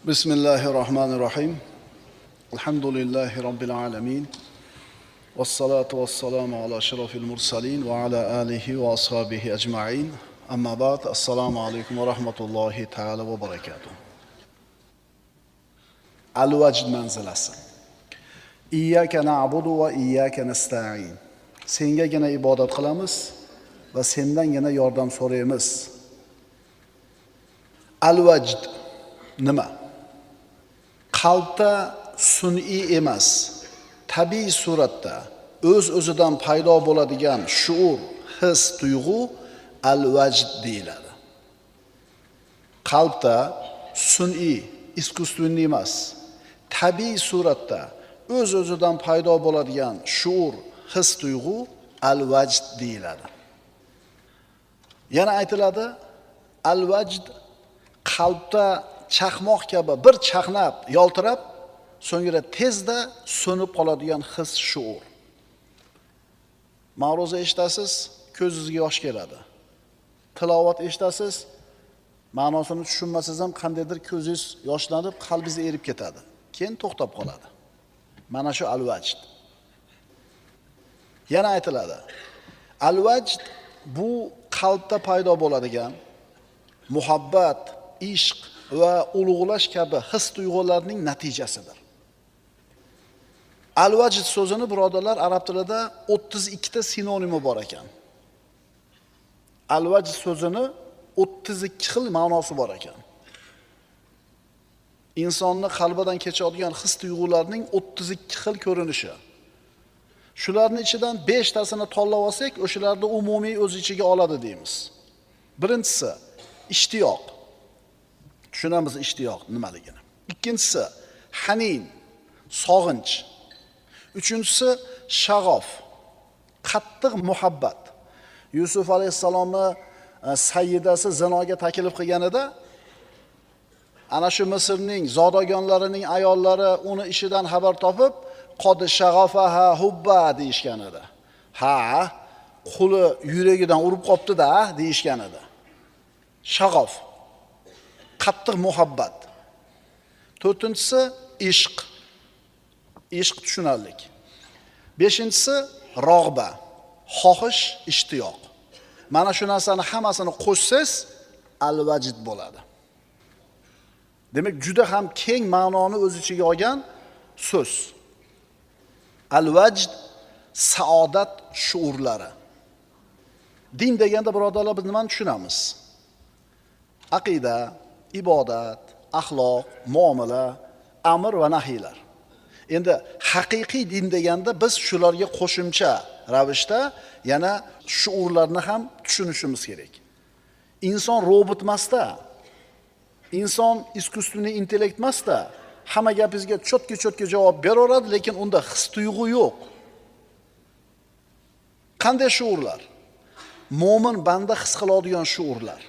بسم الله الرحمن الرحيم. الحمد لله رب العالمين. والصلاة والسلام على أشرف المرسلين وعلى آله وأصحابه أجمعين. أما بعد، السلام عليكم ورحمة الله تعالى وبركاته. Al-Vajd manzilasi. Iyyaka na'budu va iyyaka nasta'in. Sengagina ibodat qilamiz va sendangina yordam so'raymiz. Al-Vajd nima? Qalbda sun'iy emas, tabiiy suratda o'z-o'zidan paydo bo'ladigan shuur, his, tuyg'u al-vajd deyiladi. Qalbda sun'iy, искусственный emas, tabiiy suratda o'z-o'zidan paydo bo'ladigan shuur, his, tuyg'u al-vajd deyiladi. Yana aytiladi, al-vajd qalbda chaqmoq kabi bir chaqnab, yoltirab, so'ngra tezda so'nib qoladigan his, shuur. Ma'ruza eshitasiz, ko'zingizga yosh keladi. Tilovat eshitasiz, ma'nosini tushunmasangiz ham qandaydir ko'zingiz yoshlanib, qalbingiz erib ketadi. Keyin to'xtab qoladi. Mana shu al-vajd. Yana aytiladi, al-vajd bu qalbda paydo bo'ladigan muhabbat, ishq va ulug'lash kabi his tuyg'ularning natijasidir. Al-vajd so'zini, birodarlar, arab tilida 32 ta sinonimi bor ekan. Al-vajd so'zini 32 xil ma'nosi bor ekan. Insonni qalbidan kechadigan his tuyg'ularning 32 xil ko'rinishi. Shularning ichidan 5 tasini tanlab olsak, o'shalarni umumiy o'z ichiga oladi deymiz. Birinchisi ishtiyoq. Tushunamiz ishtiyoq nimaligini. Ikkinchisi hanin, sog'inch. Uchinchisi shag'of, qattiq muhabbat. Yusuf alayhissalomni sayyidasi zinoga taklif qilganida ana shu Misrning zodagonlarining ayollari uni ishidan xabar topib, qod shag'afaha hubba deyishgan edi. Ha, quli yuragidan urib qopti-da deyishgan edi. Shag'of, qattiq muhabbat. To'rtinchisi ishq. Ishq tushunarlik. Beshinchisi rog'ba, xohish, ishtiyoq. Mana shu narsani hammasini qo'shsangiz al-vajd bo'ladi. Demak, juda ham keng ma'noni o'z ichiga olgan so'z. Al-vajd saodat shuurlari. Din deganda, birodarlar, biz nimani tushunamiz? Aqida, ibodat, axloq, muomala, amr va nahiylar. Endi haqiqiy din deganda biz shularga qo'shimcha ravishda yana shuurlarni ham tushunishimiz kerak. Inson robot emasda, inson искусственный intellekt emasda, hamma gapingizga чётко-чётко javob beraveradi, lekin unda his tuyg'u yo'q. Qanday shuurlar? Mo'min banda his qiladigan shuurlar.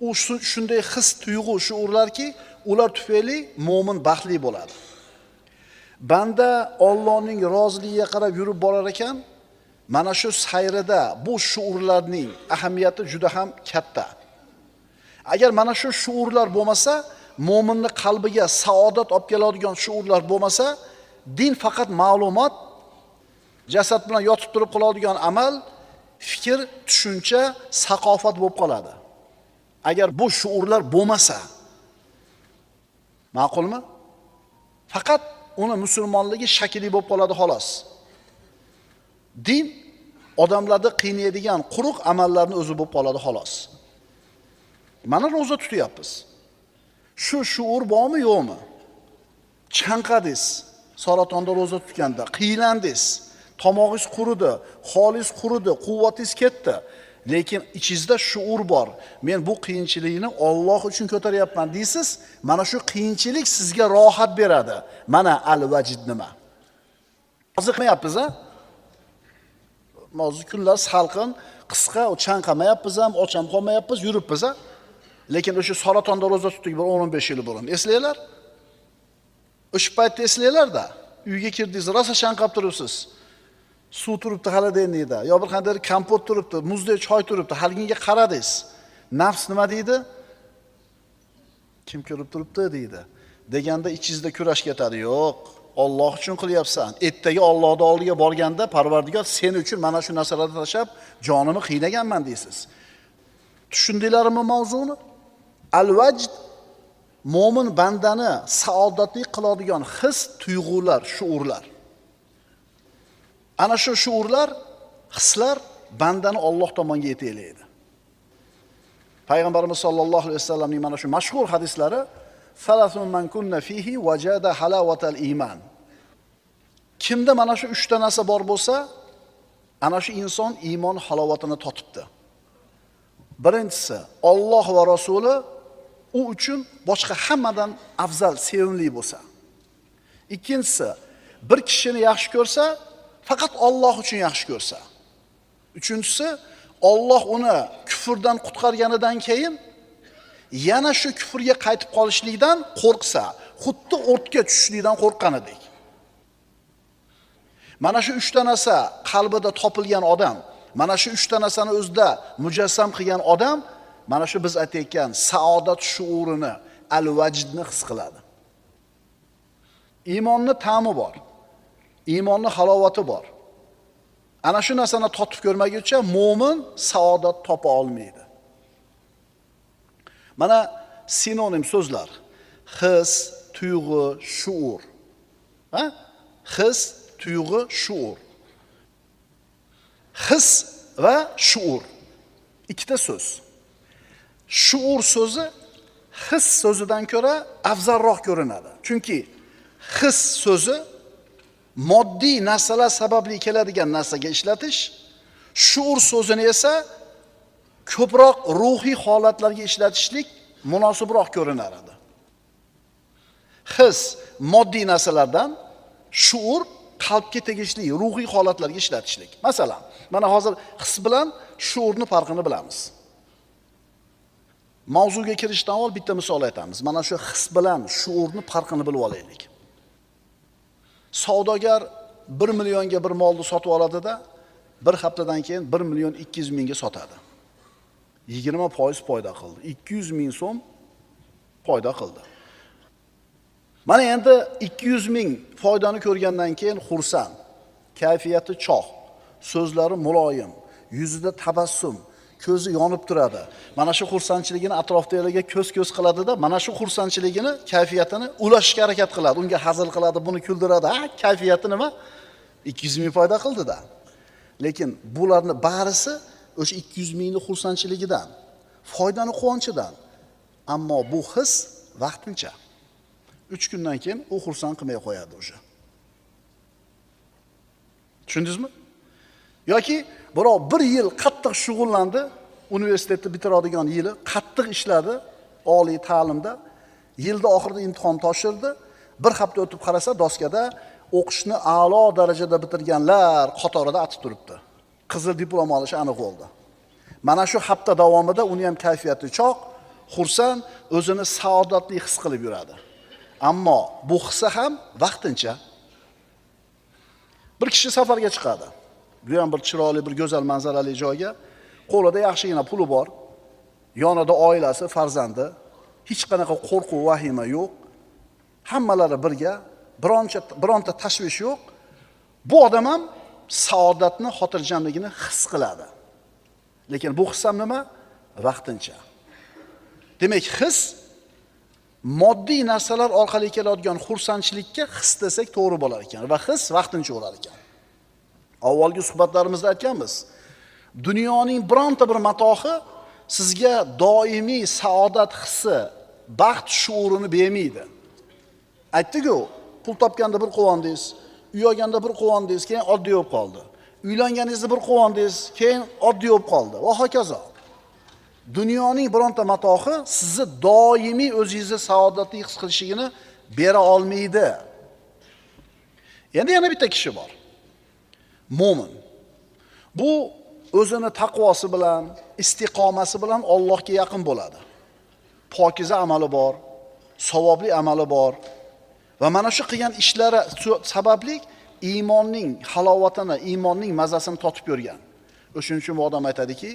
U shunday his tuyg'u shuurlarki, ular tufayli mo'min baxtli bo'ladi. Banda Allohning roziligiga qarab yurib borar ekan, mana shu sayrida bu shuurlarning ahamiyati juda ham katta. Agar mana shu shuurlar bo'lmasa, mo'minning qalbiga saodat olib keladigan shuurlar bo'lmasa, din faqat ma'lumot, jasad bilan yotib turib qiladigan amal, fikr, tushuncha, saqofat bo'lib qoladi. Agar bu shuurlar bo'lmasa, ma'qulmi? Faqat uni musulmonligi shakli bo'lib qoladi xolos. Din odamlarni qiynaydigan quruq amallarni o'zi bo'lib qoladi xolos. Mana ro'za tutyapmiz. Shu shuur bormi, yo'qmi? Chanqadingiz, saratonda ro'za tutganda qiylandingiz, tomog'ingiz quridi, holingiz quridi, quvvatingiz ketdi. Lekin ichingizda shuur bor. Men bu qiyinchilikni Alloh uchun ko'taryapman deysiz, mana shu qiyinchilik sizga rohat beradi. Mana al-vajd nima? Hozir qilmayapmiz, a? Hozir kunlar salqin, qisqa, chanqamayapmiz ham, och ham qolmayapmiz, yuribmiz, a? Lekin o'sha saratonda ro'za tutdik bir 10-15 yil burun. Eslanglar? O'sha paytda eslanglar-da. Uyga kirdingiz, rosa chanqab turibsiz. Suv turibdi холодильник da, yo bir qandaydir kompot turibdi, muzdek choy turibdi, haliginga qaradingiz. Nafs nima deydi? Kim ko'rib turibdi deydi. Deganda ichingizda kurash ketadi. Yo'q, Alloh uchun qilyapsan. Ertaga Allohning oldiga borganda Parvardigor sen uchun mana shu narsalarni tashlab jonimni qiynaganman deysiz. Tushundinglarmi mavzuni? Al-vajd mo'min bandani saodatli qiladigan his, tuyg'ular, shuurlar. Ana shu shuurlar, hislar bandani Alloh tomonga yetaklaydi. Payg'ambarimiz sollallohu alayhi vasallamning mana shu mashhur hadislari salasun man kunna fihi wajada halawatal iman. Kimda mana shu 3 ta narsa bor bo'lsa, ana shu inson iymon halovatini totibdi. Birinchisi, Alloh va Rasuli u uchun boshqa hammadan afzal, sevimli bo'lsa. Ikkinchisi, bir kishini yaxshi ko'rsa, faqat Alloh uchun yaxshi ko'rsa. Uchinchisi, Alloh uni kufrdan qutqarganidan keyin yana shu kufrga qaytib qolishlikdan qo'rqsa, xuddi o'tga tushishlikdan qo'rqqanidek. Mana shu 3 ta narsa qalbida topilgan odam, mana shu 3 ta narsani o'zida mujassam qilgan odam, mana shu biz aytayotgan saodat shuurini, al-vajdni his qiladi. Iymonni ta'mi bor. Iymonni halovati bor. Ana shu narsani totib ko'rmaguncha mo'min saodat topa olmaydi. Mana sinonim so'zlar. His, tuyg'u, shuur. Ha? His, tuyg'u, shuur. His va shuur. Ikkita so'z. Shuur so'zi his so'zidan ko'ra afzalroq ko'rinadi. Chunki his so'zi moddiy narsalar sababli keladigan narsaga ishlatish, shuur so'zini esa ko'proq ruhiy holatlarga ishlatishlik munosibroq ko'rinar edi. His moddiy narsalardan, shuur qalbga tegishli ruhiy holatlarga ishlatishlik. Masalan, mana hozir his bilan shuurni farqini bilamiz. Mavzuga kirishdan avval bitta misol aytamiz. Mana shu his bilan shuurni farqini bilib olaylik. Savdogar 1 millionga bir molni sotib oladida, bir haftadan keyin 1 million 200 mingga sotadi. 20% foyda qildi. 200 ming so'm foyda qildi. Mana endi 200 ming foydani ko'rgandan keyin xursand, kayfiyati chog', so'zlari muloyim, yuzida tabassum, ko'zi yonib turadi. Mana shu xursandchiligini atrofdagilarga ko'z-ko'z qiladida, mana shu xursandchiligini, kayfiyatini ulashishga harakat qiladi. Unga hazil qiladi, buni kuldiradi. Ha, kayfiyati nima? 200 ming foyda qildi-da. Lekin bularni barisi o'sha 200 mingni xursandchiligidan, foydani quvonchidan. Ammo bu his vaqtincha. 3 kundan keyin u xursand qilmay qo'yadi o'sha. Tushundingizmi? Yoki birov bir yil qattiq shug'ullandi, universitetni bitiradigan yili qattiq ishladi oliy ta'limda, yilda oxirida imtihon topshirdi, bir hafta o'tib qarasa doskada o'qishni a'lo darajada bitirganlar qatorida atib turibdi. Qizil diplom olishi aniq bo'ldi. Mana shu hafta davomida uni ham kayfiyati chog', xursand, o'zini saodatli his qilib yuradi. Ammo bu hissa ham vaqtincha. Bir kishi safarga chiqadi. Bu ham bir chiroyli, bir go'zal manzarali joyga. Qo'lida yaxshigina puli bor. Yonida oilasi, farzandi. Hech qanaqa qo'rquv, vahima yo'q. Hammalari birga, bironta tashvish yo'q. Bu odam ham saodatni, xotirjamligini his qiladi. Lekin bu his ham nima? Vaqtincha. Demak, his moddiy narsalar orqali keladigan xursandchilikka his desak to'g'ri bo'lar ekan va his vaqtincha bo'lar ekan. Avvalgi suhbatlarimizda aytganmiz. Dunyoning bironta bir matohi sizga doimiy saodat hissi, baxt shuurini bermaydi. Aytdik-ku, pul topganda bir quvondingiz, uy olganda bir quvondingiz, keyin oddiy bo'lib qoldi. Uylanganingizda bir quvondingiz, keyin oddiy bo'lib qoldi va hokazo. Dunyoning bironta matohi sizni doimiy o'zingizni saodatli his qilishligini bera olmaydi. Endi yana bitta kishi bor. Mo'min. Bu o'zini taqvosi bilan, istiqomasi bilan Allohga yaqin bo'ladi. Pokiza amali bor, savobli amali bor va mana shu qilgan ishlari sababli iymonning halovatini, iymonning mazasini totib ko'rgan. O'shuning uchun bu odam aytadiki,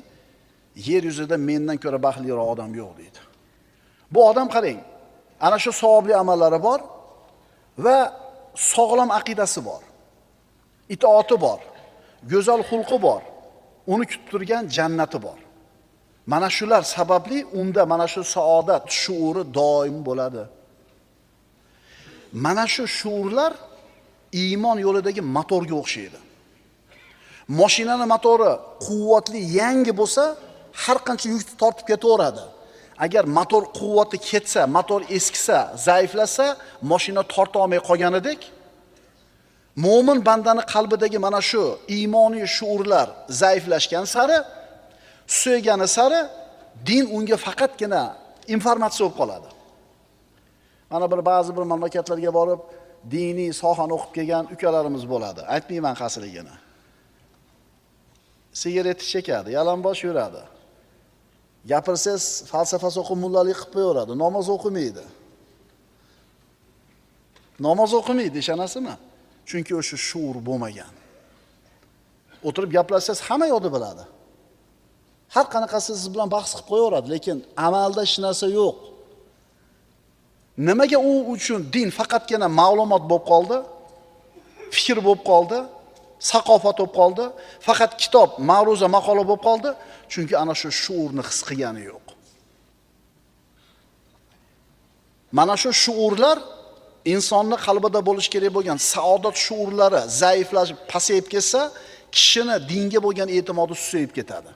yer yuzida mendan ko'ra baxtliroq odam yo'q deydi. Bu odam qarang, Ana shu savobli amallari bor va sog'lom aqidasi bor. Itoati bor, go'zal xulqi bor, uni kutib turgan jannati bor. Mana shular sababli unda mana shu saodat shuuri doim bo'ladi. Mana shu shuurlar iymon yo'lidagi motorga o'xshaydi. Mashinani motori quvvatli, yangi bo'lsa, har qancha yukni tortib ketaveradi. Agar motor quvvati ketsa, motor eskisa, zaiflasa, mashina torta olmay qolganidek, mo'min bandani qalbidagi mana shu iymoniy shuurlar zaiflashgan sari, suygani sari din unga faqatgina informatsiya bo'lib qoladi. Mana bir ba'zi bir mamlakatlarga borib diniy sohani o'qib kelgan ukalarimiz bo'ladi. Aytmayman qaysiligini. Sigaret chekadi, yalang'och yuradi. Gapirsangiz falsafasi o'qib mullalik qilib qo'yaveradi, namoz o'qimaydi. Namoz o'qimaydi, ishonasizmi? Chunki o'sha shuur bo'lmagan. O'tirib gaplashsangiz hamma yo'lni biladi. Har qanaqasi siz bilan bahs qilib qo'yaveradi, lekin amalda hech narsa yo'q. Nimaga u uchun din faqatgina ma'lumot bo'lib qoldi, fikr bo'lib qoldi, saqofat bo'lib qoldi, faqat kitob, ma'ruza, maqola bo'lib qoldi? Chunki ana shu shuurni his qilgani yo'q. Mana shu shuurlar insonni qalbida bo'lish kerak bo'lgan saodat shuurlari zaiflashib, pasayib ketsa, kishini dinga bo'lgan e'timodi susayib ketadi.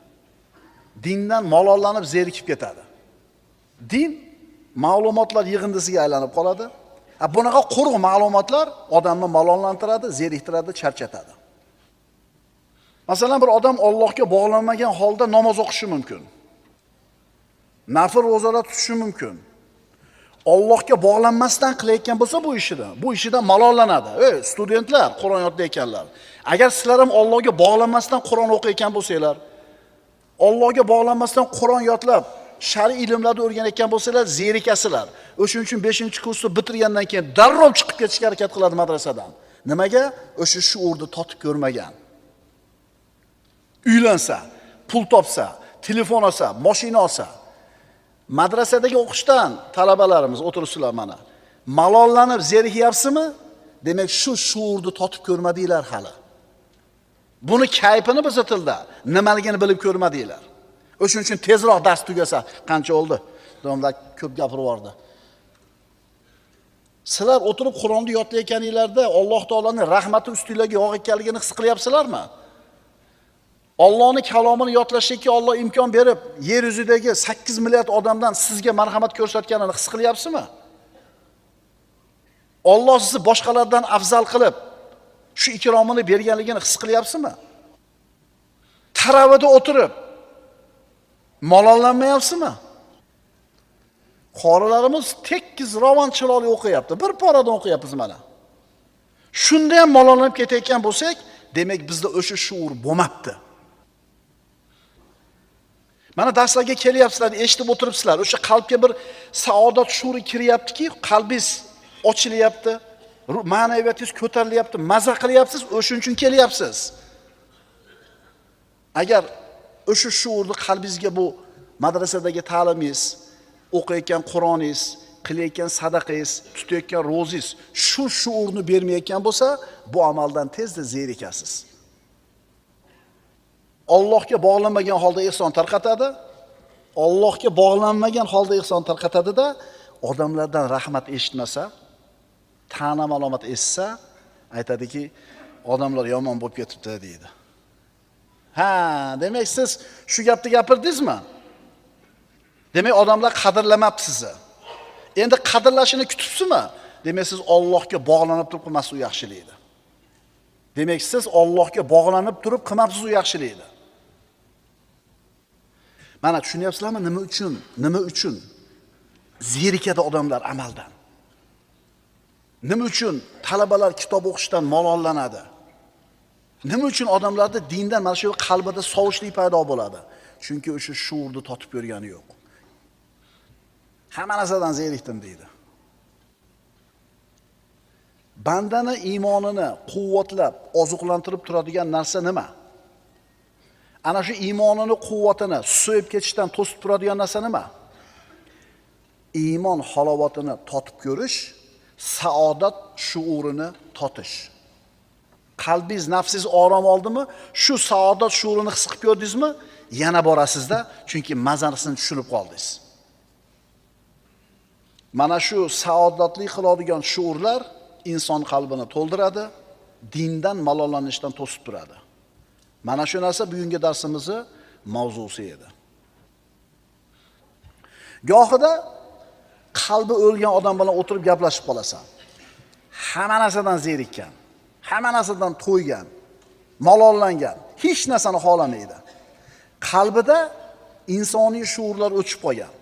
Dindan malollanib, zerikib ketadi. Din ma'lumotlar yig'indisiga aylanib qoladi. Bunaqa quruq ma'lumotlar odamni malollantiradi, zeriktiradi, charchatadi. Masalan, bir odam Allohga bog'lanmagan holda namoz o'qishi mumkin. Nafl ro'zalar tutishi mumkin. Allohga bog'lanmasdan qilayotgan bo'lsa bu ishini, bu ishidan malollanadi. Ey studentlar, Qur'on yodlayotganlar. Agar sizlar ham Allohga bog'lanmasdan Qur'on o'qiyotgan bo'lsanglar, Allohga bog'lanmasdan Qur'on yodlab, shar'iy ilmlarni o'rganayotgan bo'lsanglar, zerikasizlar. O'shuning uchun 5-kursni bitirgandan keyin darrov chiqib ketishga harakat qiladi madrasadan. Nimaga? O'sha shuurni totib ko'rmagan. Uylansa, pul topsa, telefon olsa, mashina olsa, madrasadagi o'qishdan talabalarimiz o'tiribsizlar mana. Malollanib zerikyapsizmi? Demak, shu shuurni totib ko'rmadinglar hali. Buni kayfini biza tilda nimaligini bilib ko'rmadinglar. O'shuning uchun tezroq dars tugasa, qancha oldi? Domla ko'p gapirib yubordi. Sizlar o'tirib Qur'onni yodlayotganinglarda Alloh taoloning rahmati ustingizga yog'ayotganligini his qilyapsizlarmi? Allohning kalomini yodlashlikka Alloh imkon berib, yer yuzidagi 8 milliard odamdan sizga marhamat ko'rsatganini his qilyapsizmi? Alloh sizni boshqalardan afzal qilib, shu ikromini berganligini his qilyapsizmi? Taravida o'tirib malollanmayapsizmi? Qorilarimiz tekis ravon chiroyli o'qiyapti. Bir poradan o'qiyapmiz mana. Shunda ham malollanib ketayotgan bo'lsak, demak bizda o'sha shuur bo'lmabdi. Mana darslarga kelyapsizlar, eshitib o'tiribsizlar. O'sha qalbga bir saodat shuuri kiryaptiki, qalbingiz ochilyapti, ma'naviyatingiz ko'tarilyapti, maza qilyapsiz, o'shuning uchun kelyapsiz. Agar o'sha shuurni qalbingizga bu madrasadagi ta'limingiz, o'qiyotgan Qur'oningiz, qilayotgan sadaqangiz, tutayotgan ro'zingiz shu shuurni bermayotgan bo'lsa, bu amaldan tezda zerikasiz. Allohga bog'lanmagan holda ihson tarqatadi. Allohga bog'lanmagan holda ihson tarqatadi-da, odamlardan rahmat eshitmasa, ta'na malomat eshitsa, aytadiki, odamlar yomon bo'lib ketibdi deydi. Ha, demak siz shu gapni gapirdingizmi? Demak odamlar qadrlamabdi sizni. Endi qadrlashini kutibsizmi? Demak siz Allohga bog'lanib turib qilmasiz u yaxshilikni. Demak siz Allohga bog'lanib turib qilmabsiz u yaxshilikni. Mana tushunyapsizlarmi nima uchun? Nima uchun zerikadi odamlar amaldan? Nima uchun talabalar kitob o'qishdan malollanadi? Nima uchun odamlarda dindan mana shu qalbida sovushlik paydo bo'ladi? Chunki o'sha shuurni totib ko'rgani yo'q. Hamma narsadan zerikdim deydi. Bandani iymonini quvvatlab, oziqlantirib turadigan narsa nima? Ana shu iymonini quvvatini susayib ketishdan to'sib turadigan narsa nima? Iymon halovatini totib ko'rish, saodat shuurini totish. Qalbingiz, nafsingiz orom oldimi? Shu saodat shuurini his qilib ko'rdingizmi? Yana borasizda, chunki mazasini tushunib qoldingiz. Mana shu saodatli qiladigan shuurlar inson qalbini to'ldiradi, dindan malollanishdan to'sib turadi. Mana shu narsa bugungi darsimizni mavzusi edi. Gohida qalbi o'lgan odam bilan o'tirib gaplashib qolasan. Hamma narsadan zerikkan, hamma narsadan to'ygan, malollangan, hech narsani xohlamaydi. Qalbida insoniy shuurlar o'chib qolgan.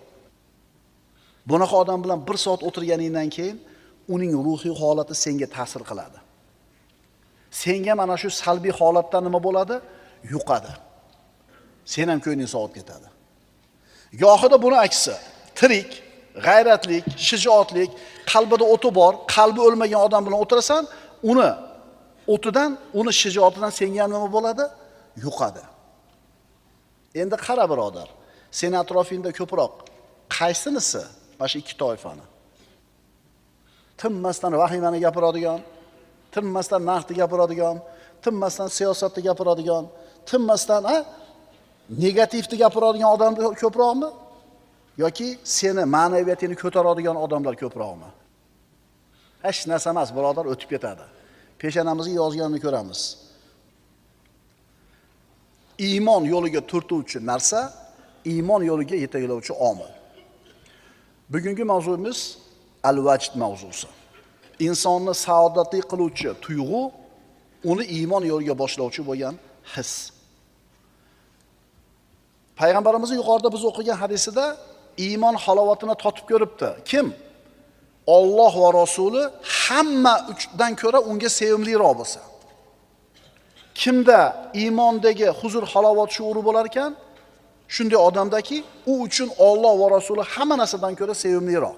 Bunaqa odam bilan bir soat o'tirganingdan keyin uning ruhiy holati senga ta'sir qiladi. Senga mana shu salbiy holatdan nima bo'ladi? Yuqadi. Sen ham ko'ngling sovib ketadi. Gohida buni aksi, tirik, g'ayratlik, shijoatlik, qalbida o'ti bor, qalbi o'lmagan odam bilan o'tirasan, uni o'tidan, uni shijoatidan senga ham nima bo'ladi? Yuqadi. Endi qara birodar, seni atrofingda ko'proq qaysinisi mana shu ikki toifani? Tinmasdan vahimani gapiradigan, tinmasdan narxni gapiradigan, tinmasdan siyosatni gapiradigan, tinmasdan negativni gapiradigan odamlar ko'proqmi? Yoki seni ma'naviyatingni ko'taradigan odamlar ko'proqmi? Hech narsa emas, birodar, o'tib ketadi. Peshonamizga yozganini ko'ramiz. Iymon yo'liga turtuvchi narsa, iymon yo'liga yetaklovchi omil. Bugungi mavzuimiz al-vajd mavzusi. Insonni saodatli qiluvchi tuyg'u, uni iymon yo'liga boshlovchi bo'lgan his. Payg'ambarimiz yuqorida biz o'qigan hadisida iymon halovatini totib ko'ribdi. Kim? Alloh va Rasuli hamma uchdan ko'ra unga sevimliroq bo'lsa. Kimda iymondagi huzur halovat shuuri bo'lar ekan, shunday odamdaki u uchun Alloh va Rasuli hamma narsadan ko'ra sevimliroq.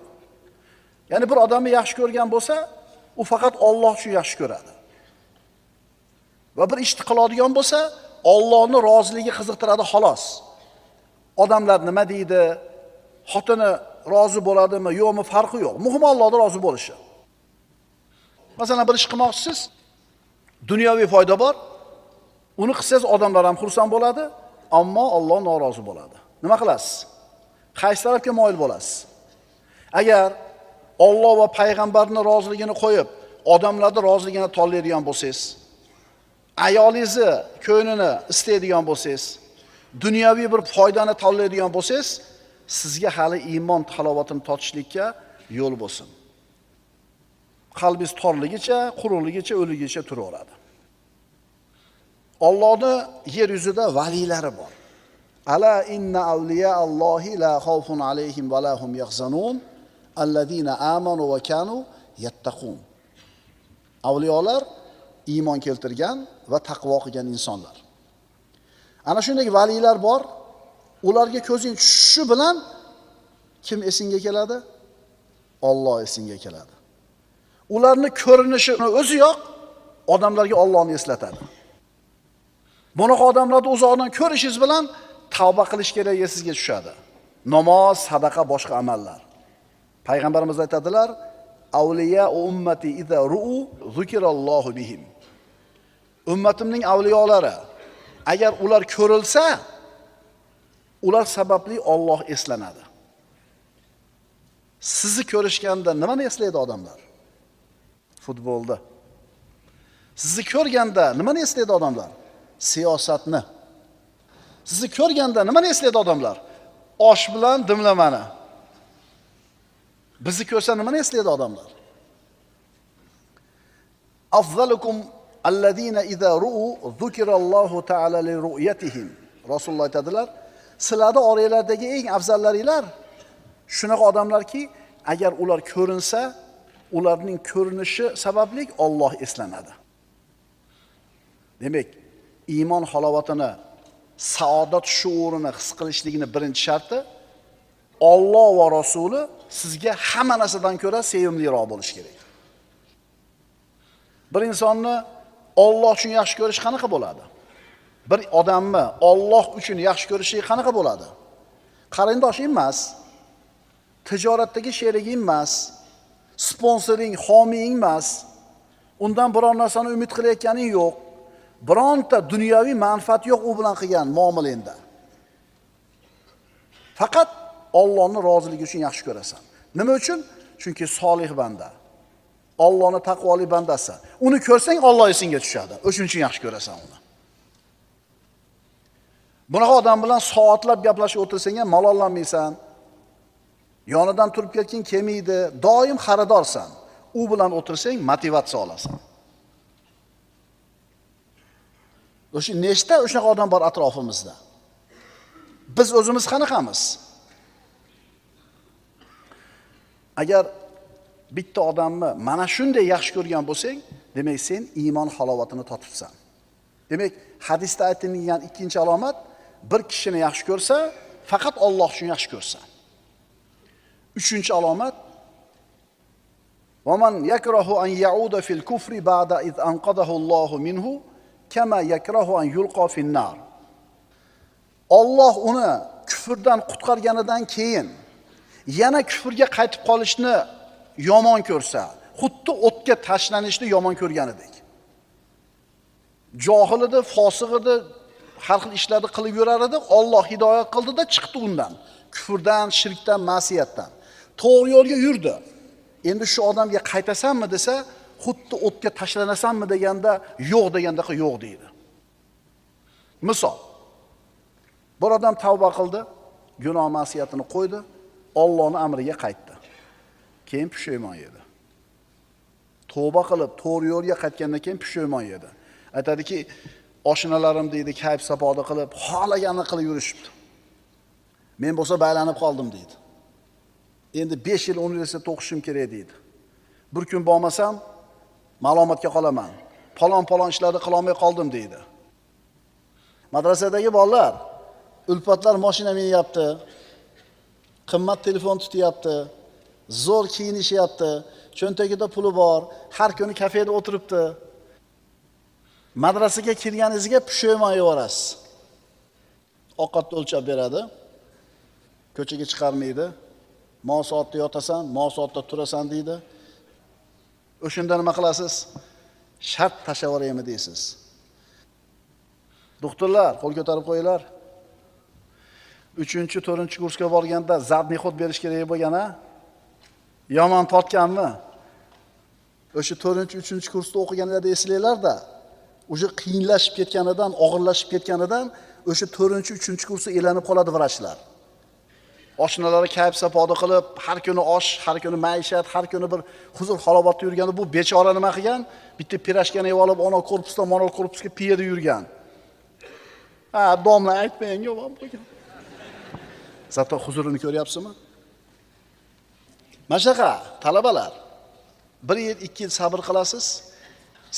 Ya'ni bir odamni yaxshi ko'rgan bo'lsa, u faqat Alloh uchun yaxshi ko'radi. Va bir ishni qiladigan bo'lsa, Allohning roziligi qiziqtiradi xolos. Odamlar nima deydi, xotini rozi bo'ladimi, yo'qmi farqi yo'q. Muhimi Allohning rozi bo'lishi. Masalan, bir ish qilmoqchisiz, dunyoviy foyda bor. Uni qilsangiz odamlar ham xursand bo'ladi, ammo Alloh norozi bo'ladi. Nima qilasiz? Qaysi tarafga moyil bo'lasiz? Agar Alloh va payg'ambarning roziligini qo'yib, odamlarning roziligini tanlaydigan bo'lsangiz, ayolingizni ko'nglini istaydigan bo'lsangiz, dunyoviy bir foydani tanlaydigan bo'lsangiz, sizga hali iymon halovatini totishlikka yo'l bo'lsin. Qalbingiz torligicha, quruqligicha, o'ligicha turaveradi. Allohning yer yuzida valiylari bor. Ala inna avliya Allohi la xavfun alayhim va la hum yahzanun allazina amanu va kanu yattaqun. Avliyolar iymon keltirgan va taqvo qilgan insonlar. Ana shunday valiylar bor. Ularga ko'zing tushishi bilan kim esingga keladi? Alloh esingga keladi. Ularning ko'rinishi o'zi yo'q, odamlarga Allohni eslatadi. Bunaqa odamlarni uzoqdan ko'rishingiz bilan tavba qilish kerak sizga tushadi. Namoz, sadaqa, boshqa amallar. Payg'ambarimiz aytadilar: "Avliya ummati iza ru'u zikirallohu bihim." Ummatimning avliyolari agar ular ko'rilsa, ular sababli Alloh eslanadi. Sizni ko'rishganda nimani eslaydi odamlar? Futbolda. Sizni ko'rganda nimani eslaydi odamlar? Siyosatni. Sizni ko'rganda nimani eslaydi odamlar? Osh bilan dimlamani. Bizni ko'rsa nimani eslaydi odamlar? Afzalukum allazina iza ru'u zikirallohu ta'ala li ru'yatihim. Rasululloh aytadilar, sizlarda oranglardagi eng afzallaringlar shunaqa odamlarki, agar ular ko'rinsa, ularning ko'rinishi sababli Alloh eslanadi. Demak, iymon halovatini, saodat shuurini his qilishligini birinchi sharti Alloh va Rasuli sizga hamma narsadan ko'ra sevimliroq bo'lish kerak. Bir insonni Alloh uchun yaxshi ko'rish qanaqa bo'ladi? Bir odamni Alloh uchun yaxshi ko'rishi qanaqa bo'ladi? Qarindosh emas, Tijoratdagi sheriging emas, sponsoring, homiying emas. Undan biror narsani umid qilayotganing yo'q. Bironta dunyoviy manfaat yo'q u bilan qilgan muomalangda. Faqat Allohning roziligi uchun yaxshi ko'rasan. Nima uchun? Chunki solih banda. Allohning taqvoli bandasi. Uni ko'rsang Alloh esingga tushadi. O'shuning uchun yaxshi ko'rasan uni. Bunaqa odam bilan soatlab gaplashib o'tirsang ham malollanmaysan. Yonidan turib ketging kelmaydi, doim xaridorsan. U bilan o'tirsang motivatsiya olasan. O'sha nechta o'shaqa odam bor atrofimizda. Biz o'zimiz qanaqamiz? Agar bitta odamni mana shunday yaxshi ko'rgan bo'lsang, demak sen iymon halovatini totibsan. Demak, hadisda aytilgan ikkinchi alomat, bir kishini yaxshi ko'rsa, faqat Alloh uchun yaxshi ko'rsa. Uchinchi alomat, "Va man yakrahu an ya'uda fil kufri ba'da iz anqadahu Allohu minhu kama yakrahu an yulqa fin nar." Alloh uni kufrdan qutqarganidan keyin yana kufrga qaytib qolishni yomon ko'rsa, xuddi o'tga tashlanishni yomon ko'rganidek. Johil edi, fosiq edi, har xil ishlarni qilib yurar edi, Alloh hidoyat qildi-da chiqdi undan. Kufrdan, shirkdan, ma'siyatdan. To'g'ri yo'lga yurdi. Endi shu odamga qaytasanmi desa, xuddi o'tga tashlanasanmi deganda, yo'q degandaqa yo'q deydi. Misol. Bir odam tavba qildi, gunoh ma'siyatini qo'ydi, Allohning amriga qaytdi. Keyin pushaymon yedi. Tavba qilib, to'g'ri yo'lga qaytgandan keyin pushaymon yedi. Aytadiki, oshnalarim deydi, kayf sapoda qilib, xohlaganini qilib yurishibdi. Men bo'lsa baylanib qoldim deydi. Endi 5 yil universitetda o'qishim kerak deydi. Bir kun bormasam ma'lumotga qolaman. Palon-palon ishlarni qila olmay qoldim deydi. Madrasadagi bolalar, ulfatlar mashina minyapti, qimmat telefon tutyapti, zo'r kiyinishyapti, cho'ntagida puli bor, har kuni kafeda o'tiribdi. Madrasaga kirganingizga pushaymon yevorasiz. Ovqatni o'lchab beradi. Ko'chaga chiqarmaydi. Mo soatda yotasan, mo soatda turasan deydi. O'shunda nima qilasiz? Shart tashlab yuboraymi deysiz. Doktorlar, qo'l ko'tarib qo'yinglar. 3-chi, 4-chi kursga borganda zadniy xod berish kerak bo'lgan-a? Yomon tortganmi? O'sha 4-chi, 3-chi kursda o'qiganlarda eslanglar-da, o'sha qiyinlashib ketganidan, og'irlashib ketganidan o'sha 4-chi, 3-chi kursda elanib qoladi vrachlar. Oshnalari kayf sapoda qilib, har kuni osh, har kuni maishat, har kuni bir huzur halovatda yurganda bu bechora nima qilgan? Bitta pirashkani yeb olib, ona korpusdan mana korpusga piyoda yurgan. Ha, domla aytmang, yomon bo'lgan. Zato huzurini ko'ryapsizmi? Mana shunaqa talabalar 1 yil, 2 yil sabr qilasiz.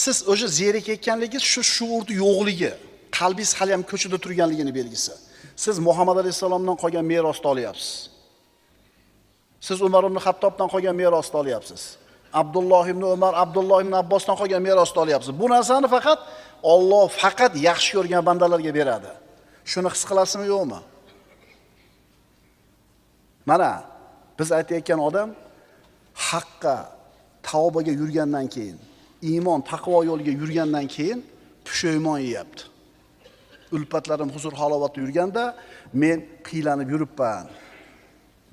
Siz o'sha zerikayotganligingiz shu shuurni yo'qligi, qalbingiz hali ham ko'chada turganligini belgisi. Siz Muhammad alayhisalomdan qolgan merosni olyapsiz. Siz Umar ibn Xattobdan qolgan merosni olyapsiz. Abdulloh ibn Umar, Abdulloh ibn Abbosdan qolgan merosni olyapsiz. Bu narsani faqat Alloh faqat yaxshi ko'rgan bandalarga beradi. Shuni his qilasizmi, yo'qmi? Mana biz aytayotgan odam haqqa, tavbaga yurgandan keyin, iymon, taqvo yo'liga yurgandan keyin pushaymon yeyapti. Ulfatlarim huzur halovatda yurganda men qiylanib yuribman.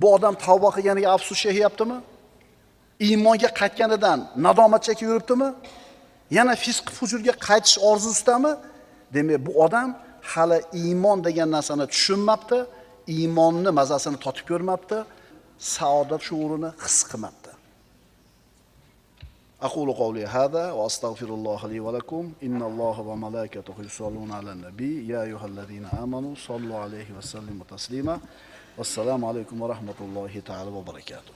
Bu odam tavba qilganiga afsus chekyaptimi? Iymonga qaytganidan nadomat chekib yuribdimi? Yana fisq fujurga qaytish orzusidami? Demak, bu odam hali iymon degan narsani tushunmabdi, iymonni mazasini totib ko'rmabdi, saodat shuurini his qilmabdi. أقول قولي هذا وأستغفر الله لي ولكم إن الله وملائكته يصلون على النبي يا أيها الذين آمنوا صلوا عليه وسلموا تسليما والسلام عليكم ورحمة الله تعالى وبركاته.